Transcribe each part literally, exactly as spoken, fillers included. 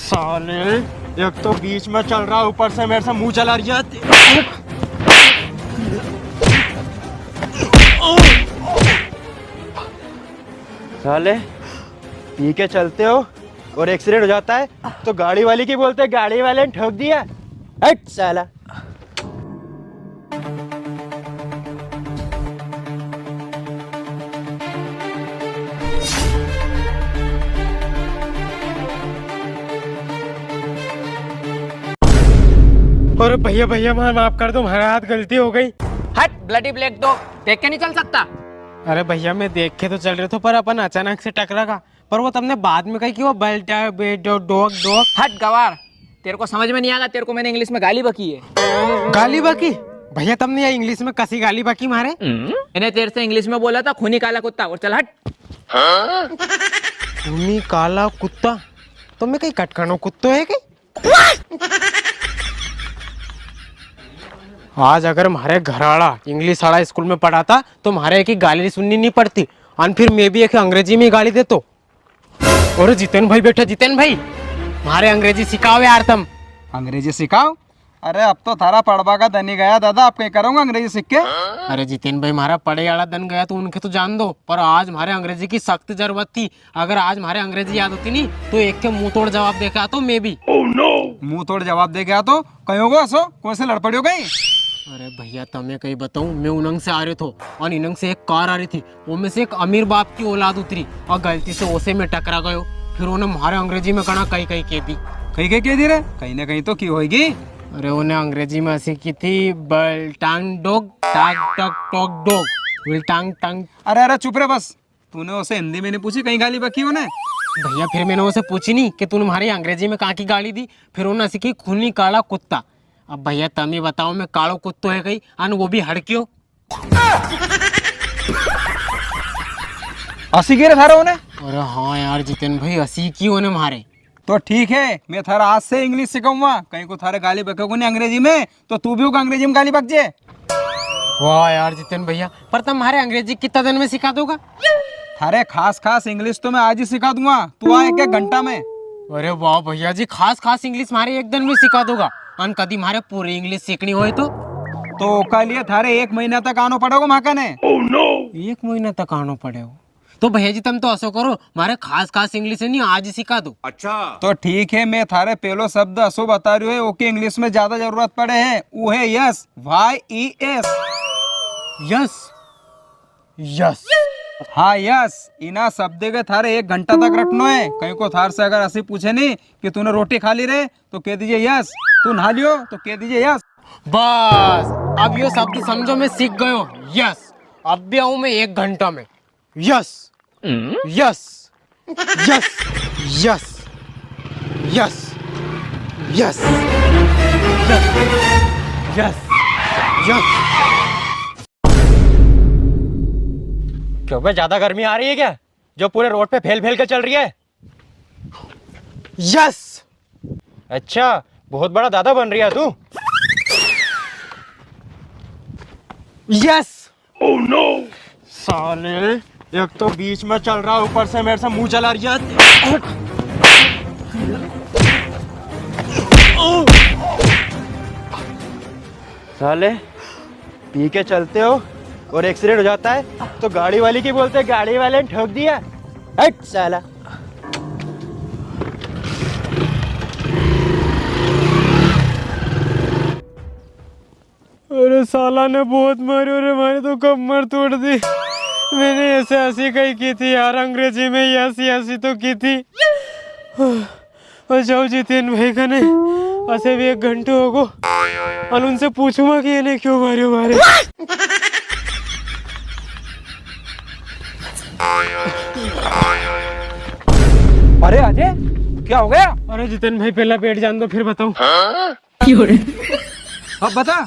साले, एक तो बीच में चल रहा, ऊपर से मेरे से मुंह चला रही है। साले, पी के चलते हो और एक्सीडेंट हो जाता है तो गाड़ी वाले की बोलते हैं, गाड़ी वाले ने ठोक दिया। हट साला। अरे भैया, भैया, म्हारे माफ कर दो, म्हारे हाथ गलती हो गई। हट, bloody black dog, देख के नहीं चल सकता? अरे भैया, मैं देख के तो चल रहे थे, पर अपन अचानक से टकरा गया। पर वो तमने बाद में कही कि वो बल्टा, बे-, डो-, डॉग, डॉग। हट गवार, तेरे को समझ में नहीं आएगा, तेरे को मैंने इंग्लिश में गाली बकी है। गाली बकी? भैया, तमने ये इंग्लिश में कसी गाली बकी म्हारे? मैंने तेरे से इंग्लिश में बोला था, खूनी काला कुत्ता, और चल हट। खूनी काला कुत्ता? तो मैं कई कटकानो कुत्तो है कई? आज अगर म्हारे घर आला इंग्लिश वाला स्कूल में पढ़ाता, तो म्हारे एक ही गाली सुननी नहीं पड़ती, अन फिर मैं भी एक अंग्रेजी में ही गाली देतो। अरे जितेन भाई बैठा, जितेन भाई, म्हारे अंग्रेजी सिखाओ यार तम। अंग्रेजी सिखाओ? अरे अब तो थारा पढ़वा का दन ही गया दादा, अब कई करूंगा अंग्रेजी सीख के? अरे जितेन भाई, म्हारा पढ़े वाला दन गया तो उनके तो जान दो, पर आज म्हारे अंग्रेजी की सख्त जरूरत थी। अगर आज म्हारे अंग्रेजी याद होती नी तो एक के मुंह तोड़ जवाब दे के आतो मैं भी। मुंह तोड़ जवाब दे के आतो? कई होगो असो? कौन से लड़ पड़ियो कई? अरे भैया, तमे कई बताऊं, मैं उनंग से आ रहे थो और इनंग से एक कार आ रही थी, वो में से एक अमीर बाप की औलाद उतरी और गलती से ओसे में टकरा गयो। फिर उन्हें म्हारे अंग्रेजी में कणा कई कई कह दी। कई कई कह दी रे? कई ना कई तो की होएगी। अरे उन्हें अंग्रेजी में ऐसी की थी, बल टांग डॉग, टाग टक टॉक डॉग, विल टांग टांग। अरे अरे चुप रे बस, तूने उसे हिंदी में नहीं पूछी, कई गाली बकी उन्हें? भैया, फिर मैंने उसे पूछी नी कि तूने म्हारे अंग्रेजी में कहाँ की गाली दी, फिर उन्हें ऐसी की खूनी काला कुत्ता। अब भैया तमी बताओ, मैं कालो कुत्तो है कई, अन वो भी हड़क्यो? असी की रे थारे उन्हें? अरे हाँ यार जितेन भाई, असी की उन्हें म्हारे। तो ठीक है, मैं थारा आज से इंग्लिश सिखाऊंगा, कई को थारे गाली बकेगो नी अंग्रेजी में, तो तू भी उका अंग्रेजी में गाली बक जे। वाह यार जितेन भैया, पर तम म्हारे अंग्रेजी कितना दिन में सिखा दोगा? थारे खास खास इंग्लिश तो मैं आज ही सिखा दूंगा, तू आ एक एक घंटा में। अरे वाह भैया जी, खास खास इंग्लिश म्हारे एक दिन में सिखा दोगा। अन कदी म्हारे पूरी इंग्लिश सीखनी होए तो? तो ओका लिए थारे एक महीना तक आनो पड़ेगो म्हाकने। एक महीना तक आनो पड़ेगो? तो भैया जी, तम तो असो करो, म्हारे खास खास इंग्लिश है नी, आज ही सिखा दो। अच्छा। तो ठीक है, मैं थारे पहलो शब्द असो बता रही हूँ, ओके इंग्लिश में ज्यादा जरूरत पड़े है, वो है यस, वाई ई एस। यस? यस। हाँ यस, इना शब्द के थारे एक घंटा तक रटनो है। कई को थार से अगर असी पूछे नी कि तूने रोटी खा ली रे, तो कह दीजिए यस। तू नहा लियो तो कह दीजिए यस। बस, अब यो शब्द समझो, मैं सीख गयो। यस, अब भी आऊं मैं एक घंटा में। Yes, yes, yes, yes, yes, yes, yes, yes. क्यों बे, ज्यादा गर्मी आ रही है क्या, जो पूरे रोड पे फैल फैल के चल रही है? यस। अच्छा, बहुत बड़ा दादा बन रही है तू। यस। साले, एक तो बीच में चल रहा, ऊपर से मेरे से मुंह चला रही है। साले, पी के चलते हो और एक्सीडेंट हो जाता है तो गाड़ी वाले की बोलते हैं, गाड़ी वाले ने ठोक दिया। हट साला। अरे साला ने बहुत मारो रे, म्हारी तो कमर तोड़ दी। मैंने ऐसे ऐसी कही की थी यार, अंग्रेजी में ऐसी ऐसी तो की थी। और जाओ जितेन भाई कने, असे भी एक घंटो होगो। अन उनसे पूछूंगा कि इन्हें क्यों मारियो मारे। अरे अजय, क्या हो गया? अरे जितेन भाई, पहला बैठ जान दो, फिर बताऊं। अब बता।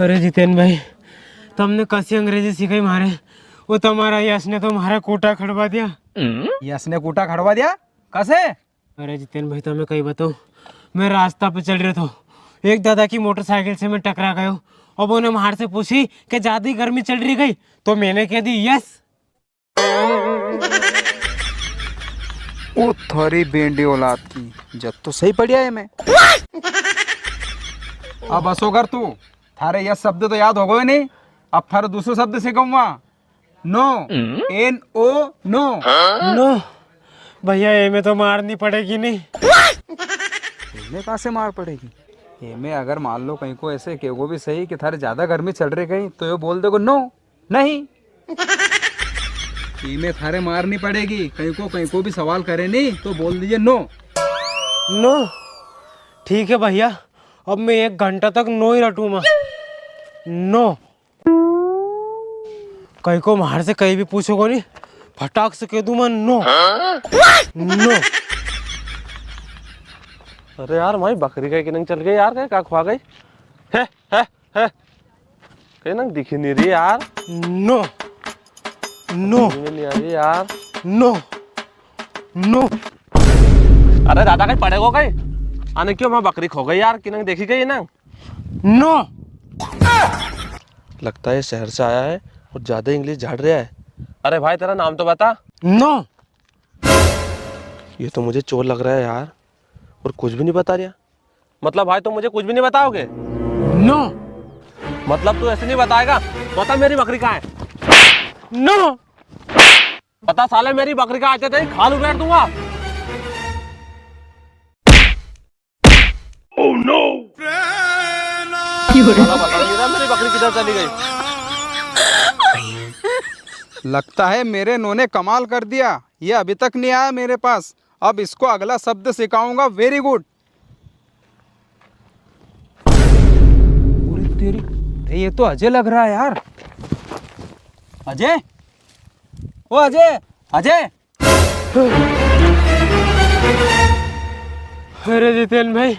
अरे जितेन भाई, तमने कसी अंग्रेजी सिखाई मारे, वो तमारा यस ने तो मारा कूटा खड़वा दिया। यस ने कूटा खड़वा दिया? कसे? अरे जितेन भाई, तमे कई बताऊं, मैं रास्ता पे चल रहे थो, एक दादा की मोटरसाइकिल से मैं टकरा गयो। अब उन्हें मार से पूछी कि ज्यादा गर्मी चल रही गई, तो मैंने कह दी यस। ओ थारी बेंडी औलाद की, जब तो सही पड़िया है मैं। अब असो कर तू, थारे यह शब्द तो याद हो गयो नी, अब थारे दूसरो शब्द सिखाऊंगा। No। N O, no। No। भैया, ए में तो मार नी पड़ेगी नी? ए में कहाँ से मार पड़ेगी? ए में अगर मान लो कहीं को ऐसे केगो भी सही कि थारे ज्यादा गर्मी चढ़ रही कहीं, तो यो बोल देगो no, नहीं। ए में थारे मार नी पड़ेगी, कहीं को, कहीं को भी सवाल करे नी तो बोल दीजिए no। No। ठीक है भैया, अब मैं एक घंटा तक no ही रटूंगा। No। कहीं को मार से कहीं भी पूछो कोनी, फटाक से कह दूं मैं no। No। अरे यार, मारी बकरी कई किनंग चल गई यार, कई का खुआ गई? है, है, है। कई नंग दिखी नी री यार। No। No। समझ में नी आ री यार। No। No। अरे दादा, कई पड़ेगो कई? अने क्यों, मारी बकरी खो गई यार, किनंग देखी कई नंग? No। लगता है शहर से आया है और ज्यादा English झाड़ रहा है। अरे भाई, तेरा नाम तो बता। No। ये तो मुझे चोर लग रहा है यार, और कुछ भी नी बता रहा। मतलब भाई, तू मुझे कुछ भी नी बताओगे? No। मतलब तू ऐसे नी बताएगा? बता, मेरी बकरी कहाँ है? No। बता साले, मेरी बकरी कहाँ है, तेरी खाल उधेड़ दूंगा। Oh no! साला बता नहीं रहा मेरी बकरी किधर चली गई। लगता है मेरे नोने कमाल कर दिया, ये अभी तक नहीं आया मेरे पास। अब इसको अगला शब्द सिखाऊंगा। Very good। अरे तेरी, अरे ये तो अजय लग रहा है यार। अजय, ओ अजय, अजय। अरे जितेन भाई,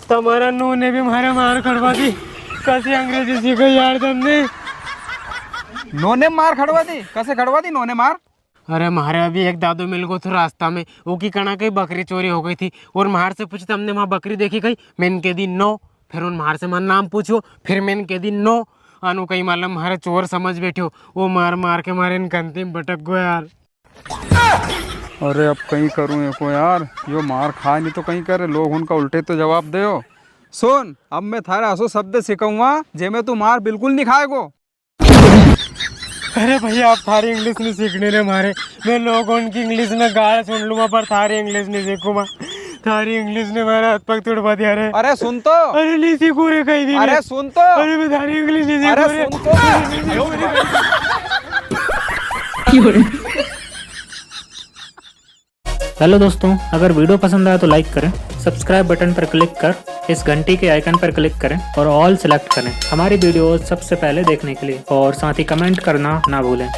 तमारा नोने भी मारे मार खड़वा दी। कसी अंग्रेजी सीखो यार तमने? नोने मार खड़वा दी? कसे खड़वा दी नोने मार? अरे, म्हारे अभी एक दादो मिल गो थो रास्ता में, ओकी कणा कई बकरी चोरी हो गई थी और म्हार से पूछी, "तमने वहाँ बकरी देखी कई?" मैंने कह दी, "No।" फिर उन म्हार से म्हारो नाम पूछो, फिर मैंने कह दी, "No।" अनु कई मालूम म्हारे चोर समझ बैठो, वो मार मार के म्हारे इन कंती में भटक गो यार। अरे, अब कई करूँ एको यार, यो मार खाए नी तो कई करे, लोग उनका उल्टे तो जवाब दे। सुन, अब मैं थारे असो शब्द सिखाऊंगा, जेमे तू मार बिल्कुल नी खाएगो। अरे भैया, अब थारी English नी सीखनी रे म्हारे। मैं लोगों की English में गाल सुन लूंगा, पर थारी English नी सीखूंगा। थारी English ने म्हारा हाथ पग तुड़वा दिया रे। अरे सुन तो। अरे नी सीखूं रे कई भी अरे मैं। सुन तो। अरे मैं थारी English नी सीखूं अरे रे। सुन तो। अरे नी सीखूं रे। Hello दोस्तों, अगर video पसंद आया तो like करें, subscribe button पर click कर इस घंटी के icon पर click करें और all select करें हमारी videos सबसे पहले देखने के लिए, और साथ ही comment करना ना भूलें।